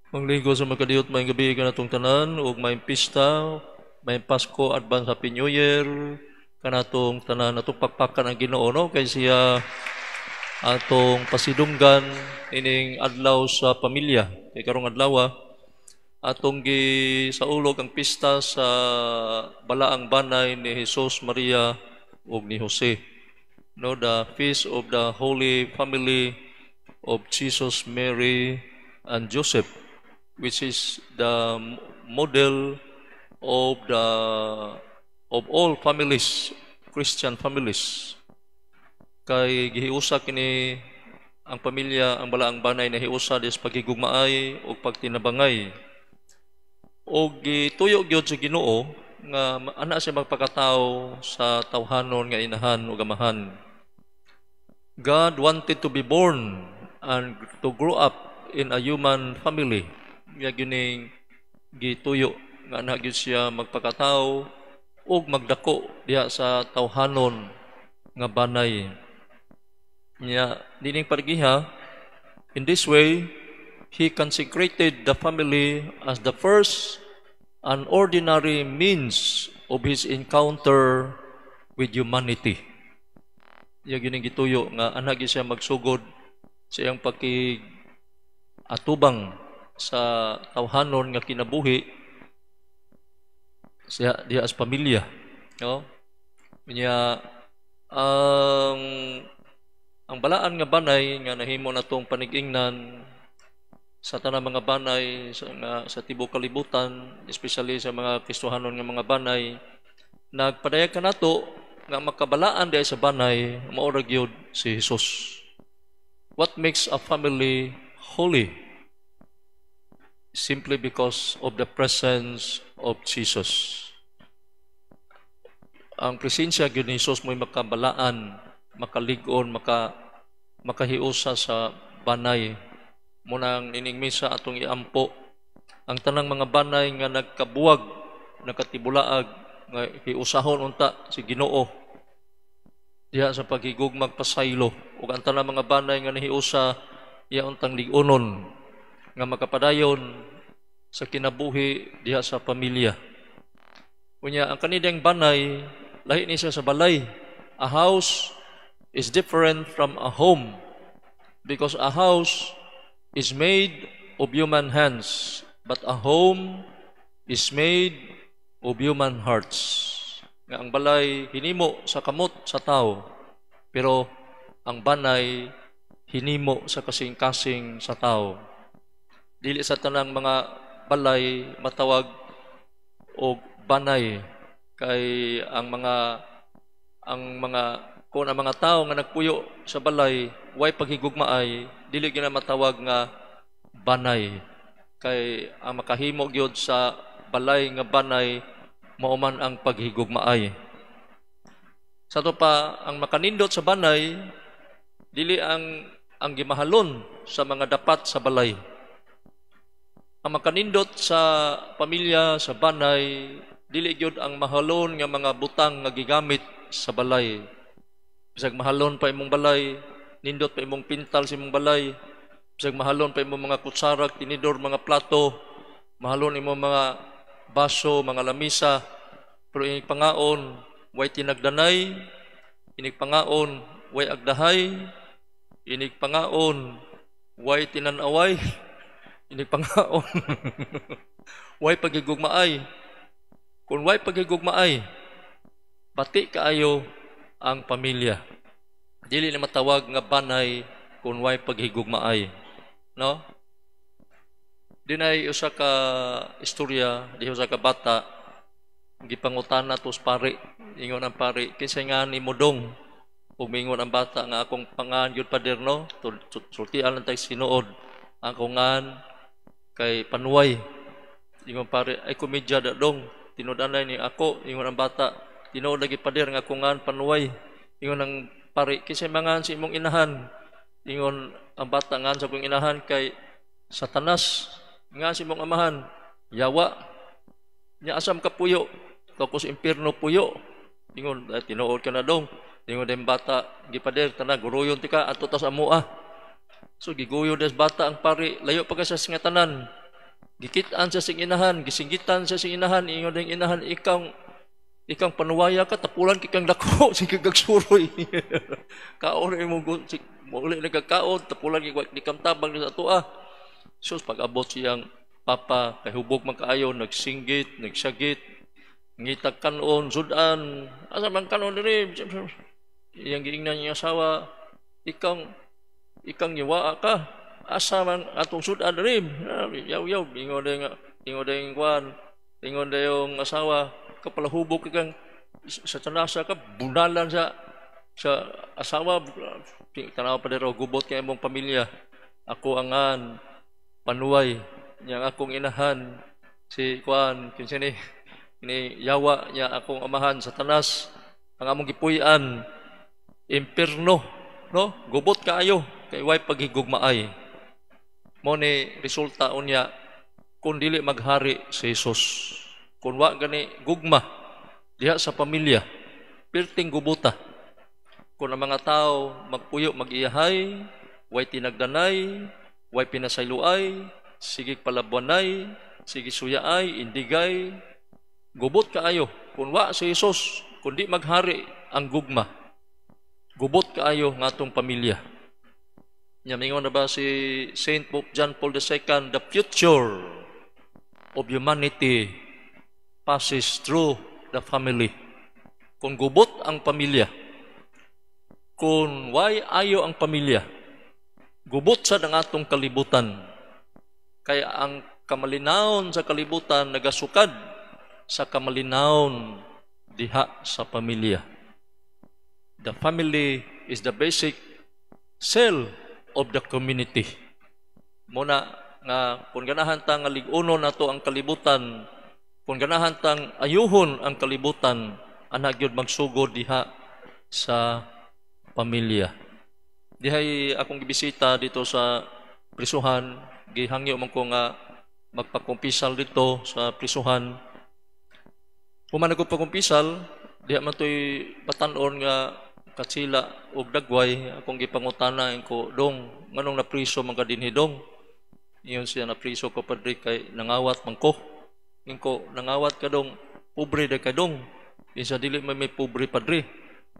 Maglingkod sa makadiyot, maayong gabii kanatong tanan ug maayong pista, maayong Pasko, advance Happy New Year kanatong tanan. Atong pakpakan ang Ginoo, no, kay siya atong pasidunggan ining adlaw sa pamilya. Kay karong adlaw atong gisaulog ang pista sa balaang banay ni Jesus, Maria ug ni Jose. No, the feast of the Holy Family of Jesus, Mary and Joseph, which is the model of all families, Christian families. Kay gihiusa kini ang pamilya, ang balaang banay na hiusa sa paghigugmaay ug pagtinabangay. Og gituyo gyud sa Ginoo nga ana siya magpakatao sa tawhanon nga inahan ug amahan. God wanted to be born and to grow up in a human family. Nga gining gituyo nga ana gyud siya magpakatao ug magdako diha sa tawhanon nga banay. Nya dining pargiha, in this way he consecrated the family as the first and ordinary means of his encounter with humanity. Iya gining gituyo nga ana gyud siya magsugod sa iyang pakig atubang sa tawhanon nga kinabuhi siya diha sa pamilya, no? Nya ang balaan nga banay nga nahimo natong panig-ingnan sa tanang mga banay sa nga sa tibuok kalibutan, especially sa mga Kristohanon nga mga banay, nagpadayag kanato nga makabalaan diay sa banay mao ra gyud si Jesus. What makes a family holy? Simply because of the presence of Jesus. Ang presensya gyud ni Jesus mo'y makabalaan, makalig-on, makahiusa sa banay. Munang ining misa atong iampo ang tanang mga banay nga nagkabuwag, nakatibulaag, nga hiusahon unta si Ginoo diha sa paghigugmag pasaylo, ug ang tanang mga banay nga nahiusa iya untang lig-unon nga makapadayon sa kinabuhi diha sa pamilya. Unya ang kanidang banay lahi ni siya sa balay. A house is different from a home because a house is made of human hands, but a home is made of human hearts. Nga ang balay hinimo sa kamot sa tao, pero ang banay hinimo sa kasing-kasing sa tao. Dili sa tanang mga balay matawag og banay kay ang mga kung ang mga tao nga nagpuyo sa balay way paghigugmaay, dili gyud na matawag nga banay, kay ang makahimo gyud sa balay nga banay mao man ang paghigugmaay. Sa ato pa, ang makanindot sa banay dili ang gimahalon sa mga dapat sa balay. Ang makanindot sa pamilya, sa banay, dili gyud ang mahalon nga mga butang nga gigamit sa balay. Bisag mahalon pa imong balay, nindot pa imong pintal sa imong balay, bisag mahalon pa imong mga kutsara, tinidor, mga plato, mahalon imong mga baso, mga lamisa, pero inig pangaon, way tinagdanay, inig pangaon, way agdahay, inig pangaon, way tinanaway, inig pangaon, way pagigugmaay. Kung way pagigugmaay, bati kaayo ang pamilya. Dili na matawag nga banay kung way paghigugmaay. No? Dinay usa ka istorya, di usa ka bata gipangutana to sa pari. Ingon ang pari, "Kinsay ngan nimo, dong?" Ug mingon ang bata nga akong pangan gyud, pader, no. Sultian lang tayo sinuod. Akong ngan kay Panuay. Ingon pari, "Ay, komedya da, dong. Tinud-anay ni ako." Ingon ang bata, "Tinuod lagi, pader, nga akong ngan Panuay." Ingon ang pari, "Kinsay mangan sa imong inahan?" Ingon ang bata, "Ngan sa akong inahan kay Satanas." "Ngan sa imong amahan?" "Yawa." "Nya asam ka puyo?" "Tapos impierno puyo." Ingon, "Ay, tinuod ka na, dong." Ingon din bata, "Gipader, tana, guruyon tika, ato tas amua." So giguyo des bata ang pari, layo pa ka sa singatanan. Gikit-an siya sing inahan, gisinggitan siya sing inahan, ingon ding inahan, Ikang panuwaya ka, tapulan kikang dako, sige gagsuroy. Kaon mo, muli nagkakaon, tapulan kay di kam tabang sa atoa." Sus, pag-abot siyang papa, kay hubog man kaayo, nagsinggit, nagsagit, ngitag kanon, sudan, "Asa man kanon diri?" Iyang giingnan niya asawa, Ikang yiwaa ka, asa man atong sudan diri?" Yaw yaw, ingon ding kwan, ingon yung asawa, "Kapalahubog kang sa tanasa ka." Bunalan sa asawa. Tanaw pa dero, gubot kay imong pamilya. Ako angan panuway niya, akong inahan si kuan, kinsa ni ni yawa niya, akong amahan Satanas, ang among gipuy-an impierno, no? Gubot kaayo kay way paghigugmaay. Mo ni resulta unya kung dili maghari si Jesus. Kung wa gani gugma diha sa pamilya, pirting gubuta. Kung ang mga tao magpuyo mag-iyahay, way tinagdanay, way pinasayloay, sige palabuanay, sige suyaay, indigay, gubot kaayo. Kung wa si Jesus, kung di maghari ang gugma, gubot kaayo nga atong pamilya. Nya mingon na ba si Saint Pope John Paul II, "The future of humanity passes through the family." Kung gubot ang pamilya, kung way ayo ang pamilya, gubot sa ang atong kalibutan. Kaya ang kamalinawon sa kalibutan nagasukad sa kamalinawon diha sa pamilya. The family is the basic cell of the community. Muna nga kung ganahan ta nga lig-unon nato ang kalibutan, kung ganahan tang ayuhon ang kalibutan, ana gyud magsugod diha sa pamilya. Dihay akong gibisita dito sa prisuhan, gihangyo man ko nga magpakumpisal dito sa prisuhan. Human ako pagkumpisal, diha man to'y batan-on nga katsila og dagway, akong gipangutana ko, "Dong, nganong napriso man ka dinhi, dong?" Ingon siya, "Napriso ko, padre, kay nangawat man ko." Ingon ko, "Nangawat ka, dong, pobre da ka, dong." Insa, "Dili man may pobre, padre.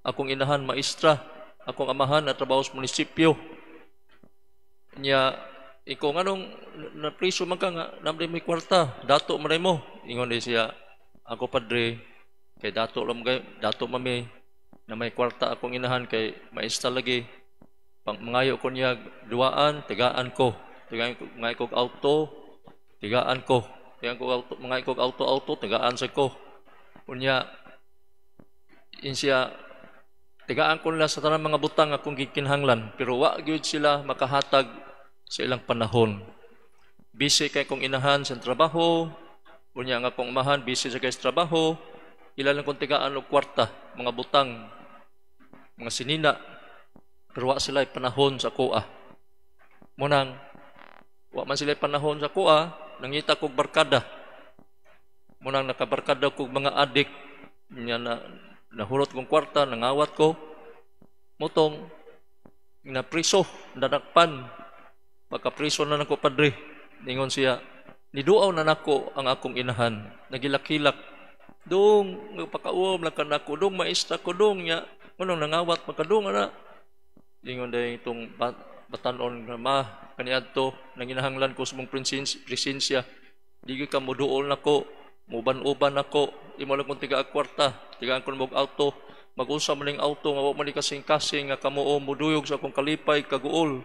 Akong inahan maestra, akong amahan na trabaho sa munisipyo." Nya, ikaw, nganong napriso man ka nga namdi may kwarta, dato man mo? Ingon di siya, "Ako, padre, kay dato lang kay dato mami na may kwarta akong inahan kay maestra lagi. Pang mangayo ko niya duwaan, tigaan ko. Tigaan ko, mangayo kog auto, tigaan ko. Tigaan ko auto, mangayo kog auto auto, tigaan sa ko. Unya insiya, tigaan ko nila sa tanang mga butang akong gikinahanglan, pero wa gyud sila makahatag sa ilang panahon. Busy kay kong inahan sa trabaho, unya ang akong amahan busy sa kay sa trabaho, ila lang kong tigaan og kwarta, mga butang, mga sinina, pero wa sila panahon sa kuha. Munang, wa man sila panahon sa kuha, nangita kog barkada. Munang nakabarkada kog mga adik, nya na nahurot kong kwarta, nangawat ko, mutong napriso, nadakpan, pagkapriso na nako, padre," ningon siya, "niduaw na nako ang akong inahan, nagilak-hilak, 'Dong, pakauom lang ka nako, dong, maestra ko, dong, nya, nganong nangawat makadong, ana?" Ingon dahil itong batanon nga, "Ma, kaniadto, nanginahanglan ko sa mong presensya, di ka muduol nako, muban-uban nako, imo lang kong tiga kwarta, tigaan ko mo auto, mag-unsa man ning auto nga wa man ni kasing-kasing nga kamuo muduyog sa akong kalipay kaguol,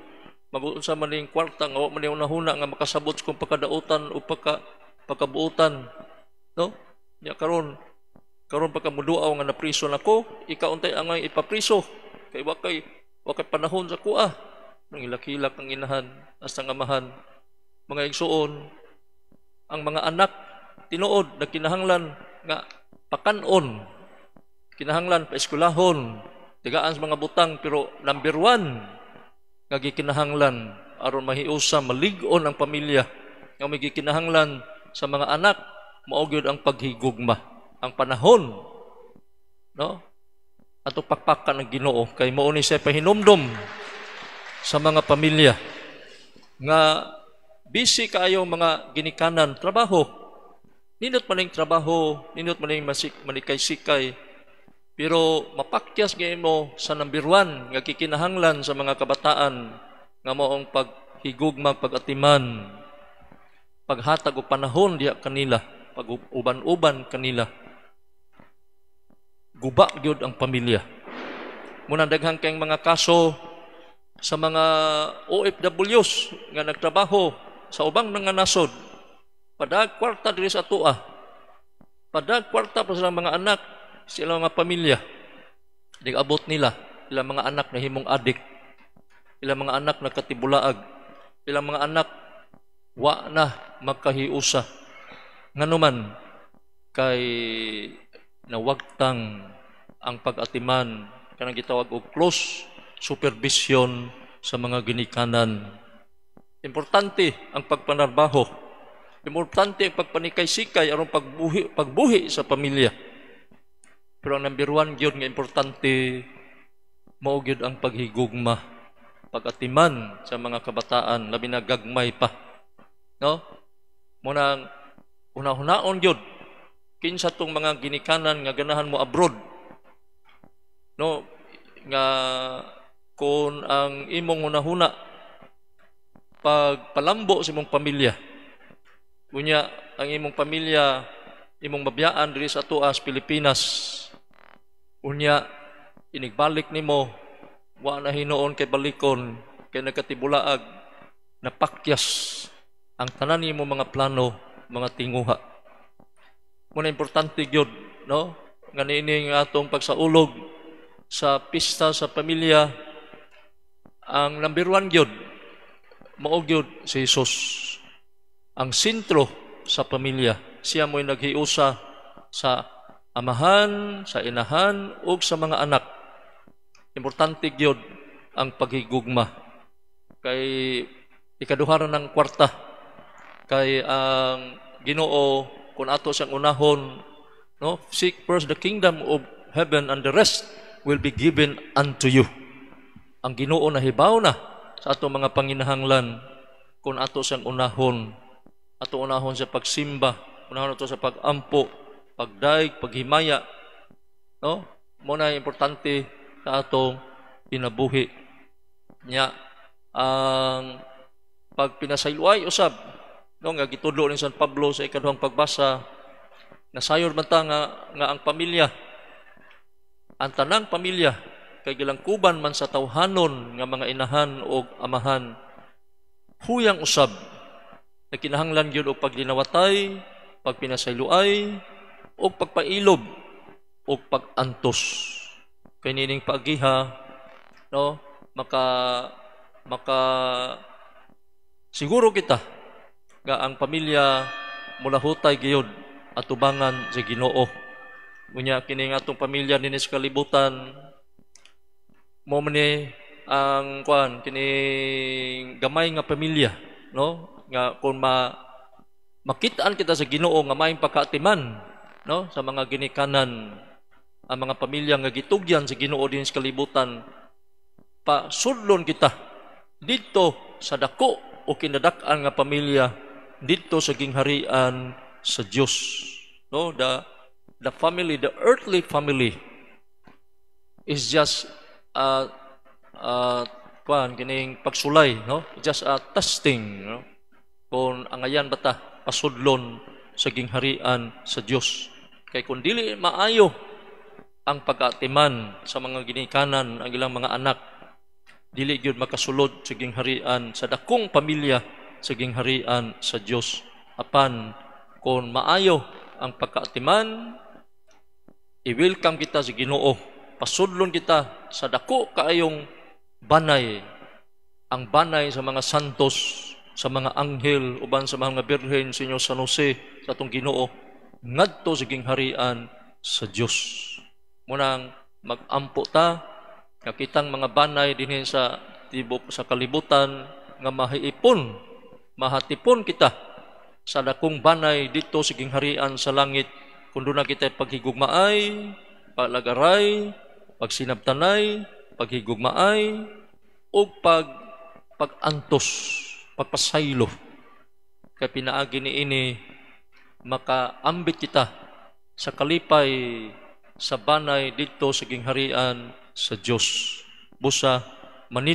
mag-unsa man ning kwarta nga wa man ni unahuna nga makasabot sa akong pagkadautan o pagkabuotan, no? Nya karon karon pa ka muduaw nga napriso nako, ikaw untay angay ipapriso kay wa kay panahon sa kuha." Nangilak-hilak ang inahan hasta ang amahan. Mga igsuon, ang mga anak tinuod nagkinahanglan nga pakanon, kinahanglan paeskwelahon, tigaan sa mga butang, pero number one nga gikinahanglan aron mahiusa, malig-on ang pamilya, nga may gikinahanglan sa mga anak, mao gyud ang paghigugma, ang panahon, no? Ato pakpakan ng Ginoo kay mao ni siya pahinumdom sa mga pamilya nga Busy kaayo mga ginikanan, trabaho. Nindot man ning trabaho, nindot man ning masik manikay-sikay. Pero mapakyas gyud mo sa number one nga kikinahanglan sa mga kabataan nga maong paghigugma, pag-atiman, paghatag og panahon diha kanila, pag-uban-uban kanila. Guba gyud ang pamilya. Muna daghan kayong mga kaso sa mga OFWs nga nagtrabaho sa ubang mga nasod. Padag kwarta diri sa atoa. Padag kwarta pa sa mga anak, sila mga pamilya. Di abot nila, ilang mga anak na himong adik. Ilang mga anak na katibulaag. Ilang mga anak wa na magkahiusa. Nganuman kay nawagtang ang pag-atiman, kanang gitawag og close supervision sa mga ginikanan. Importante ang pagpanarbaho. Importante ang pagpanikay-sikay aron pagbuhi sa pamilya. Pero ang number one gyud nga importante mao gyud ang paghigugma, pag-atiman sa mga kabataan, labi na gagmay pa. No? Muna una-hunaon gyud kinsa tong mga ginikanan nga ganahan mo abroad. No, nga kung ang imong hunahuna pagpalambo sa imong pamilya. Unya ang imong pamilya imong mabiyaan diri sa atoa sa Pilipinas. Unya inigbalik nimo, wa na hinuon kay balikon kay nagkatibulaag, napakyas ang tanan nimo mga plano, mga tinguha. Muna importante gyud, no, nga niini nga atong pagsaulog sa pista sa pamilya, ang number one gyud mao gyud si Jesus. Ang sentro sa pamilya, siya mo'y naghiusa sa amahan, sa inahan ug sa mga anak. Importante gyud ang paghigugma. Kay ikaduha ng kwarta, kay ang Ginoo kung ato siyang unahon, no, seek first the kingdom of heaven and the rest will be given unto you. Ang Ginoo nahibaw na sa ato mga panginahanglan kung ato siyang unahon, ato unahon sa pagsimba, unahon ato sa pagampo, pagdaig, paghimaya, no, mo na importante sa atong kinabuhi nya. Ang pagpinasayloay usab, no, nga gitudlo ni San Pablo sa ikaduhang pagbasa, nasayor man ta nga ang pamilya, ang tanang pamilya kay gilangkuban man sa tawhanon nga mga inahan o amahan. Huyang usab na kinahanglan gyud og paglinawatay, pagpinasayloay o pagpailob o pag-antos, kay nining paagiha, no, maka siguro kita nga ang pamilya mulahutay gyud atubangan sa Ginoo. Unya kini nga atong pamilya dinhi sa kalibutan mo man ni ang kuan kini gamay nga pamilya, no, nga kung makitaan kita sa Ginoo nga maayong pagkaatiman, no, sa mga ginikanan, ang mga pamilya nga gitugyan sa Ginoo dinhi sa kalibutan, pasudlon kita didto sa dako o kinadak-an nga pamilya didto sa gingharian sa Dios, no? The family, the earthly family is just kuan kining pagsulay, no, just a testing, no, kung angayan ba ta pasudlon sa gingharian sa Dios. Kay kung dili maayo ang pag-atiman sa mga ginikanan ang ilang mga anak, dili gyud makasulod sa gingharian, sa dakong pamilya sa gingharian sa Dios. Apan kung maayo ang pagkaatiman, i-welcome kita sa Ginoo, pasudlon kita sa dako kaayong banay, ang banay sa mga santos, sa mga anghel uban sa mga birhen, Senyor San Jose, sa atong Ginoo, ngadto sa gingharian sa Dios. Munang magampo ta nga kitang mga banay dinhi sa tibok sa kalibutan nga mahiipon, mahatipon kita sa dakong banay didto sa gingharian sa langit, kung doon na kita paghigugmaay, paglagaray, pagsinabtanay, paghigugmaay, o pag-antos, pagpasaylo. Kay pinaagi niini, makaambit kita sa kalipay sa banay didto sa gingharian sa Dios. Busa manid